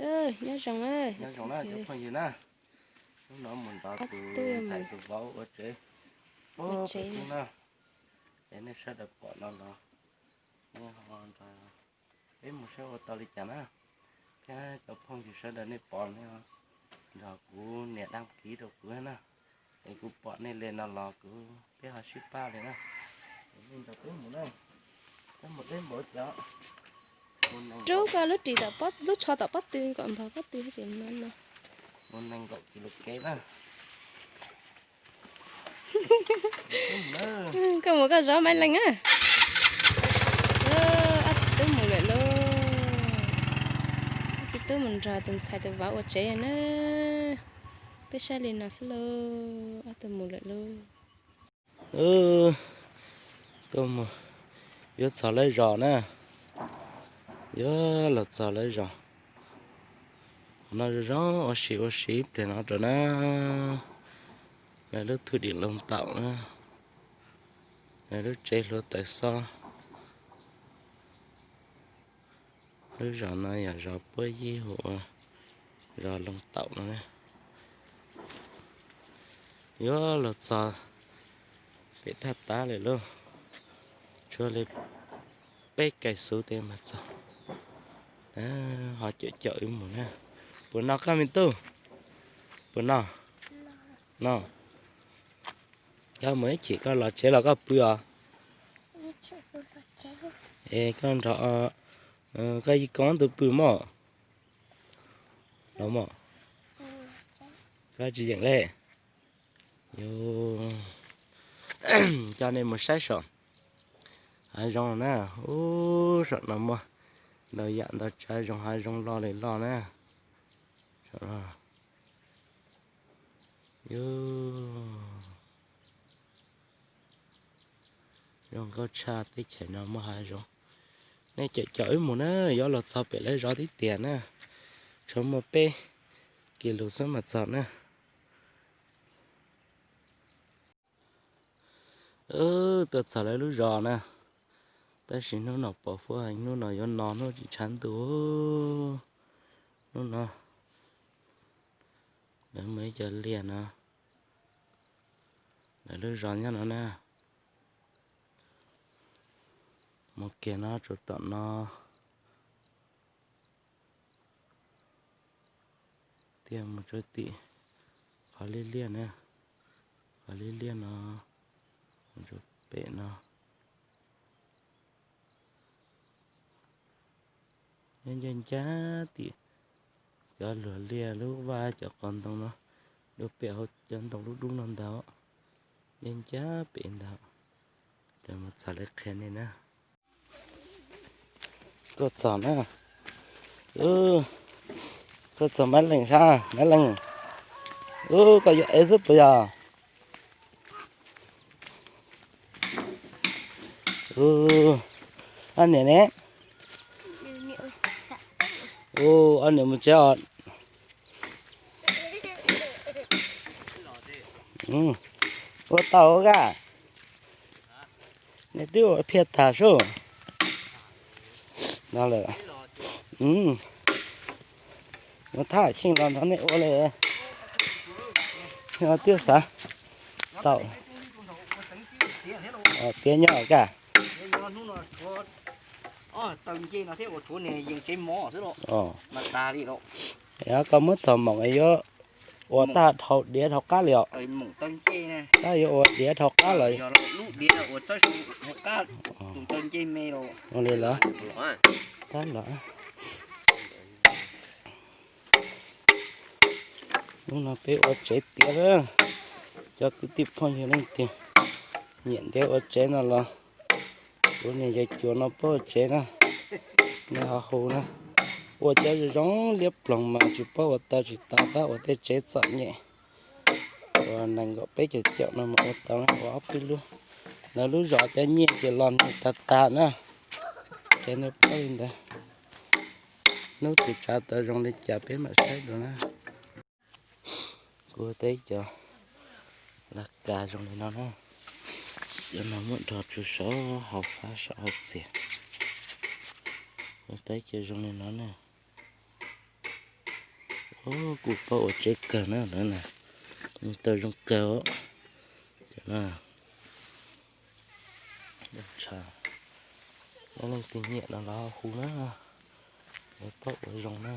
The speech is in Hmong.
Nyob zoo na cov phooj ywg na, hnub no mus nrog tus ntxhais tus vauv ua tsev pem teb na. Es nej sawv daws pom no los nej ho nrog peb mus saib ua tau li cas na. Thiab cov phooj ywg sawv daws nej pom nej nrog kuv nias dab kiv rau kuv na, es kuv pom nej li no los kuv peb ho sib pab li na. Rub koj lub ris, lub tsho tom pob tw kom npog pob tw no no. Mus nees nkaum kis lus kev na. Koj mus koj zov Maiv Leej na. Ob txiv tub mus lawm lauj. Ob txiv tub mus nrog tus ntxhais tus vauv ua tsev na. Peb saib li no xwb lauj, ob tug mus lawm lauj. Tuaj mus yuav txog lawv zos na, yuav los txog lawv zos. Qhov no zoo zoo ua si ua si ib pliag no rau na, lawv lub thwj dim Looj Taum na, lawv lub tsev hluav taws xob. Lub zos no yog zos Puab Yib hu ua zos Looj Taum no. Yuav los txog pem thaj tab lawm lauj, tshuav li peb kais xuv tes mas txog. Ho caum caum wb mus na. Puas no koj me tub? Puas no? No. Koj mus ib chim koj los tsev los koj pw os. Es koj nrog koj yij koob tus pw mog. Los mog. Koj tsis yeem li. Coj nej mus saib saum hav zoov na. Ub, saum no muaj ntau yam ntau tsav zoo hav zoov loj li loj na. Zoo nkauj tshaj, teb chaws no muaj hav zoov. Nej caum caum wb mus na, yuav los txog pem lawv zos tib tiag na. Tshuav muaj peb kis lus xwb mas txog na. Tuaj txog lawv lub zos na, tab sis hnub no pos huab heev, hnub no yuav no hnub tsis tshav ntuj. Hnub no lawv muaj ib co liaj no, lawv lub zos nyob no na. Mus kiag no rau tom no, tiag mus rau tim qhov liaj liaj na, qhov liaj liaj no, mus rau pem no. Nyob ncaj ncaj tim cov luag liaj lub vaj cov qos ntoo no, dua pem hauv cov ntoo dub dub no ntag, nyob ncaj pem ntag. Lawv mus txog lawv qhia nej na. Tuaj txog na, tuaj txog Maiv Leej sab, Maiv Leej, ub, koj yuav ev xwb puas yog? Ob niam ne? Ub, ob niam mus tsev os. Ua tau ka. Nej twb ua phiaj tag sub. No lawm. Mus thaj xyeej los nrog nej ua li. Twb xav tau tiav nyob ka. Koj muab txog moom yuav ua tag dhau diav dhau qab li os. Tab yuav ua diav dhau qab los. Ua li los. Tab los. Hnub no peb ua tsev tiav lawm. Cov kwv tij phooj ywg leej twg nyiam ntev ua tsev no los kuv niam yawg cuas no pab ua tsev na, nej ho hu na. Ua cov zoo zoo liab ploog mas tsis paub ua tau tsis tau, tab ua tej tsev txom nyem. Ua nees nkaum peb caug caum no mas ua tau na, ua ob peb lub. Lawv lub zos cov nyiaj ces los nyiaj tag tag na. Ces nej paub li ntawd. Hnub twg tsav tau zoo li cas peb mam saib dua na. Kuv teb cov laj kas zoo li no na. Cov no muab dhos tsuj saum hauv fab saum hauv txiag. Kuv teb cov zoo li no na. Kuj paub ua tsev kawg na, tau zoo kawg os. Cov no, leej twg nyiam no los hu na, lawv paub ua zoo na.